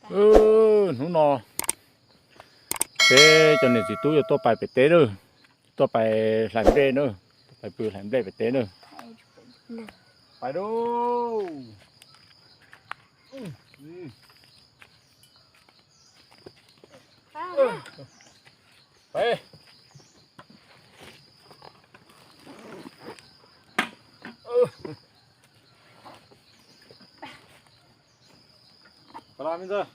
Hnub no peb cov niam txiv tub yuav tuaj pais pem teb na, tuaj pais hlais nplej na, tuaj pais pw hlais nplej pem teb na. Pais lauj. Pais. Pais los me ntxawg.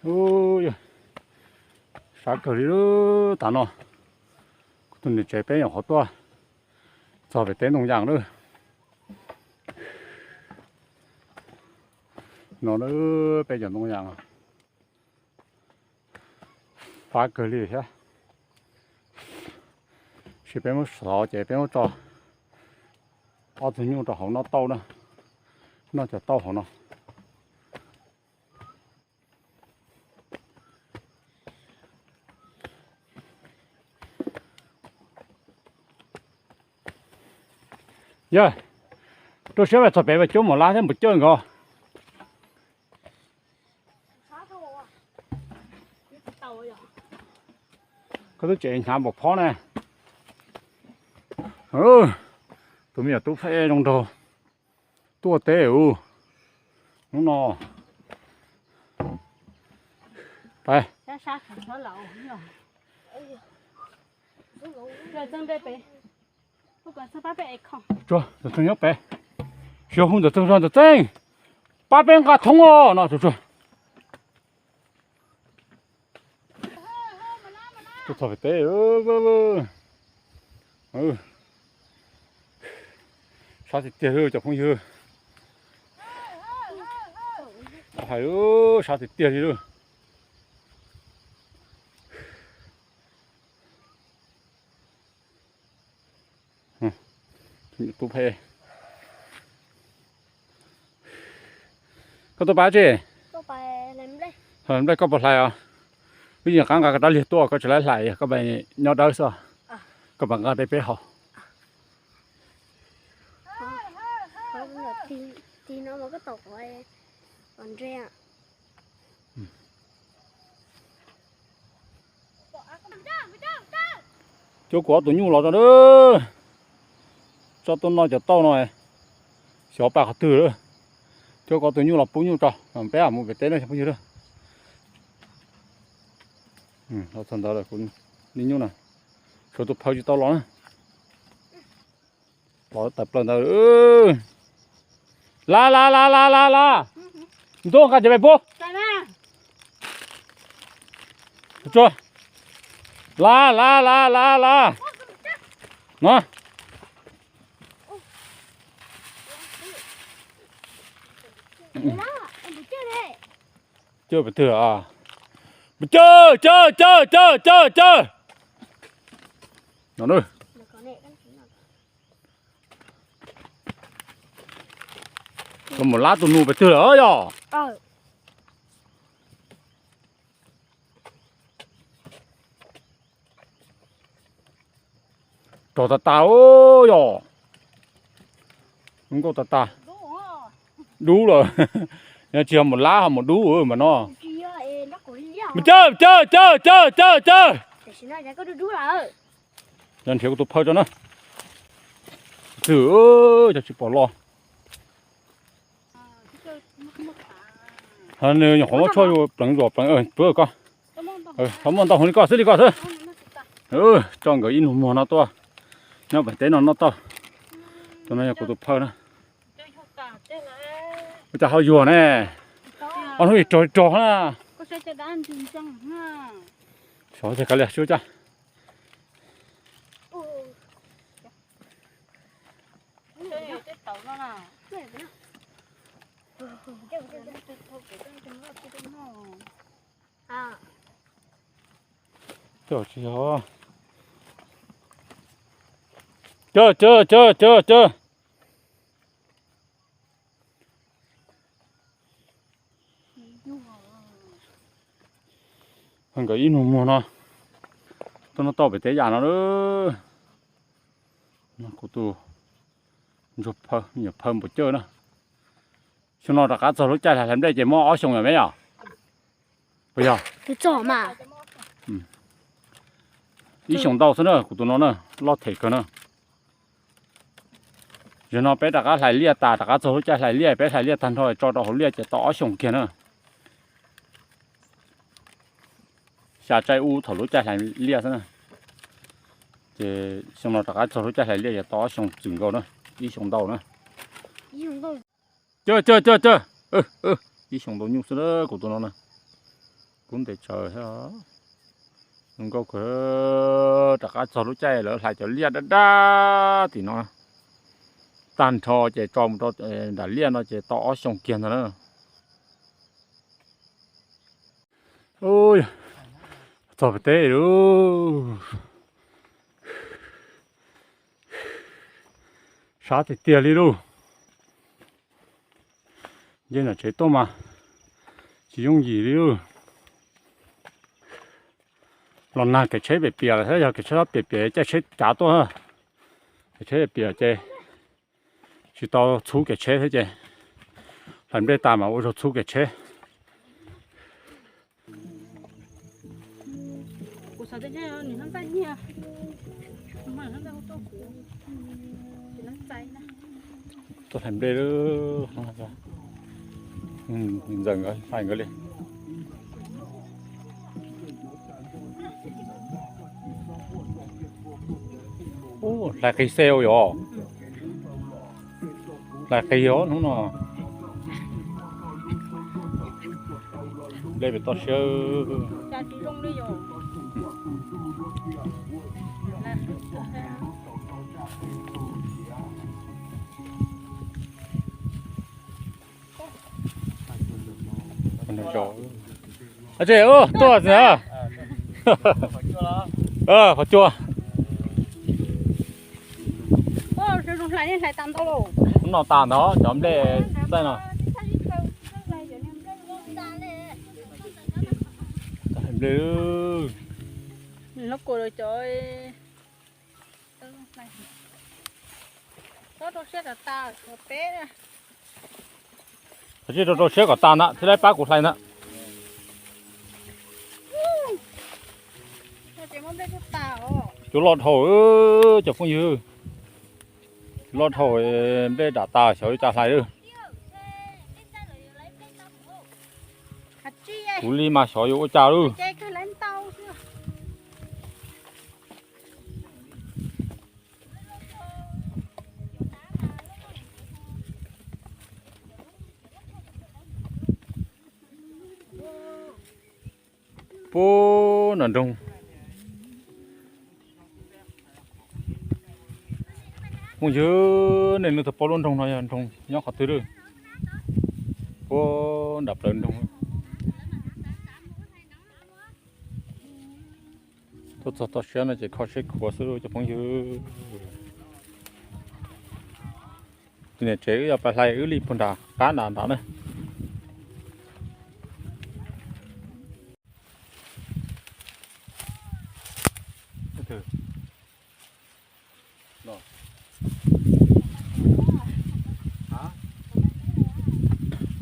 Ub, sab kawg li lub tav no. Kuv tus niam tsev peb nyuam qhuav tuaj txog pem teb ntoo yas lawm. No peb cov ntoo yas fab kawg li thiab. Sis peb muab xov ces peb muab tso ob tug nyuj rau hauv noj tauj na, noj cov tauj hauv no. Yog, rau siab mas txog pem mas cuab mus lab thiab npus cawj nkaus. Koj twb tseem hnyav npaum phob ne. Tus me nyuam tub Phaib zoo nraug tuaj teb ub. Hnub no, pais, tsuag, Ntxawm Txeeg nyob pem. Xyov hu Ntxawm Txeeg zog, Ntxawm Txeeg, pab peb nqa thoob os no, tsuag. Tuaj txog pem teb. Sab tiag tiag li cov phooj ywg. Hais, sab tiag tiag li lawm. Tub Phaib, koj tuaj pab tsi? Nplej koj puas hlais os? Wb yeej qab nqa rab liag tuaj koj tsis laib hlais, koj pab nyob dawb xwb. Koj pab nqa rau peb haus. Cuab kuv ob tug nyuj los tso na. Tso tuaj noj cov tauj no. Xyov pais qhov twg lawm. Cuab kuv ob tug nyuj los pub nyuj tso, peb mus pem teb na cov phooj ywg na. Los txog ntawd lawm kuv li nyuj na. Tshuav tus phaw tsis tau los na. Los tawm plaws ntawd. La la la la la la. Ntuj, nqa cov pem pub. Tsuag. La la la la la. No. Cawj pes twg a? Cawj, cawj, cawj, cawj, cawj. No na. Koj mus lab tus nus pes twg lawm yog? Rog tas tas yog. Nkauj tas tas. Dub lawm. Yog tsis yog mus lab ho mus dub mas no. Cawj, cawj, cawj, cawj, cawj, cawj. Yog nrhiav kuv tus phaw tso na. Twb cov tsis pom los. Nws nyuam qhuav muab tshuaj pleev zuam pleev pw koj. Ho muaj ntau hauv li koj xwb li koj xwb. Tso nkawd ib nus muag no tuaj nyob pem teb no noj tauj. Tus no yog kuv tus phaw na. Ua cas ho yuag ne? Ob hnub ib rog rog na. Xyov cas kav liam xyov cas. Cov tsis yog. Cov, cov, cov, cov, cov. Nkawd ib nus muag no, tuaj noj tauj pem teb yam no lawm. Kuv tus ntsuag phaw, me nyuam phaw npaum cawj na. Xyoo no rov qab txog lub caij hlais nplej ces muaj ob xyoos yom me yom? Puas yog? Ib xyoos ntau xwb na, kuv tus no na, loj them kawg na. Zaum no peb rov qab hlais liaj tas, rov qab txog lub caij hlais liaj, peb hlais liaj tag nrho tso rau hauv liaj ces tau ob xyoos kiag na. Xya tsaij ub thaum lub caij hlais liaj xwb na. Ces xyoo no rov qab txog lub caij hlais liaj ces tau ob xyoos txwm nkaus na, ib xyoos ntau na. Cov, cov, cov, cov, ib xyoos ntau nyuj xwb na kuv tus no na. Kub ntes tsaws thiab. Zoo nkauj kawg, rov qab txog lub caij lawv hlais cov liaj dab dab tim no. Tag nrho ces tso mus rau nram liaj no ces tau ob xyoos kiag ntag na. Txog pem teb lauj. Sab tiag tiag li lauj. Nce nram tsev tuaj mas tsis yooj yim li lauj. Los nag kev tsheb piam piam lawm thiab, yog kev tsheb txhob piam piam caij tsheb cav tuaj. Kev tsheb piam ces tsis tau txhub kev tsheb thiab ces hlais nplej tas mas ua zog txhub kev tsheb. Tuaj hlais nplej, ntxawm nkawd hlais nkawd li. Hlais qis xev yom. Hlais qis os hnub no. Nplej pem toj siab. Tsis tuaj na. Qhov cua. Hnub no tas ntag cov nplej txaij no. Nplej. Rau rau siab kom tas na, thiaj li pab kuv hlais na. Cua loj dhau, cov phooj ywg. Cua loj dhau, nplej dam tas xyov yuav cas hlais. Kuv li mas xyov yuav ua cas lawm. Puag nram nroog. Phooj ywg, nej leej twg paub lub nroog no yog nroog nyob qhov twg lawm? Puag nram plawv nroog. Tuaj txog toj siab no ces kho siab khuav xwb cov phooj ywg. Tus niam tsev wb yuav pais hlais wb li puag nram qab nram nrad na.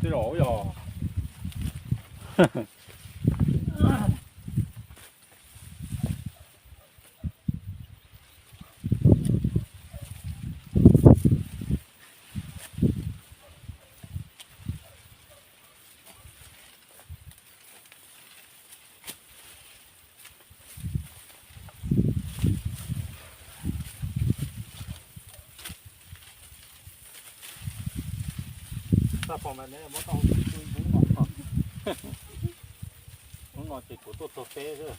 Tej zaum yog Xab pom mas neb muab tau hnub no, hnub no ces kuv tuaj txog teb xwb.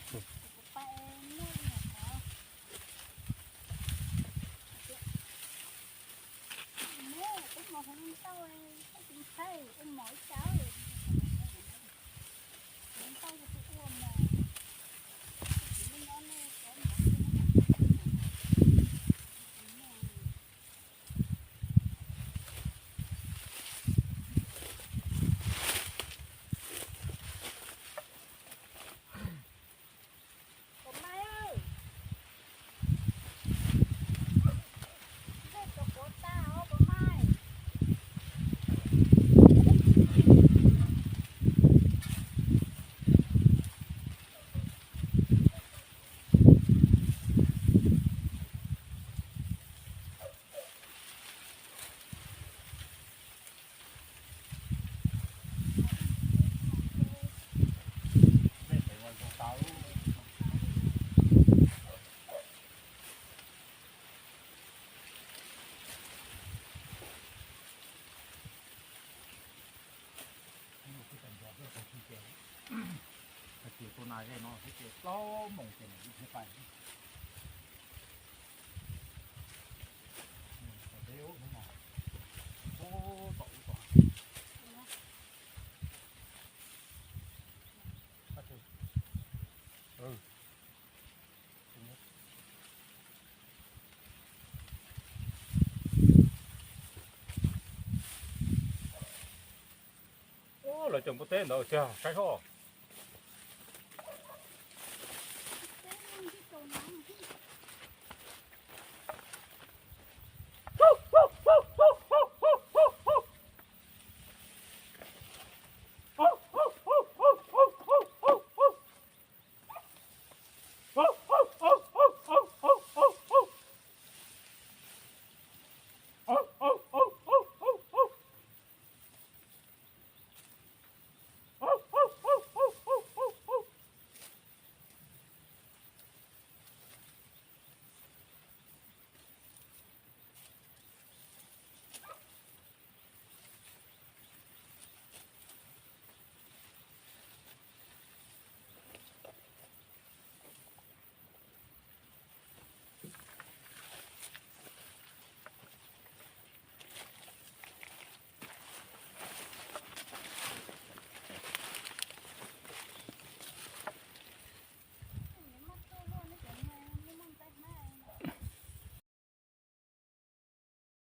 Lawv cov npua teb ntawd tsis saib ho.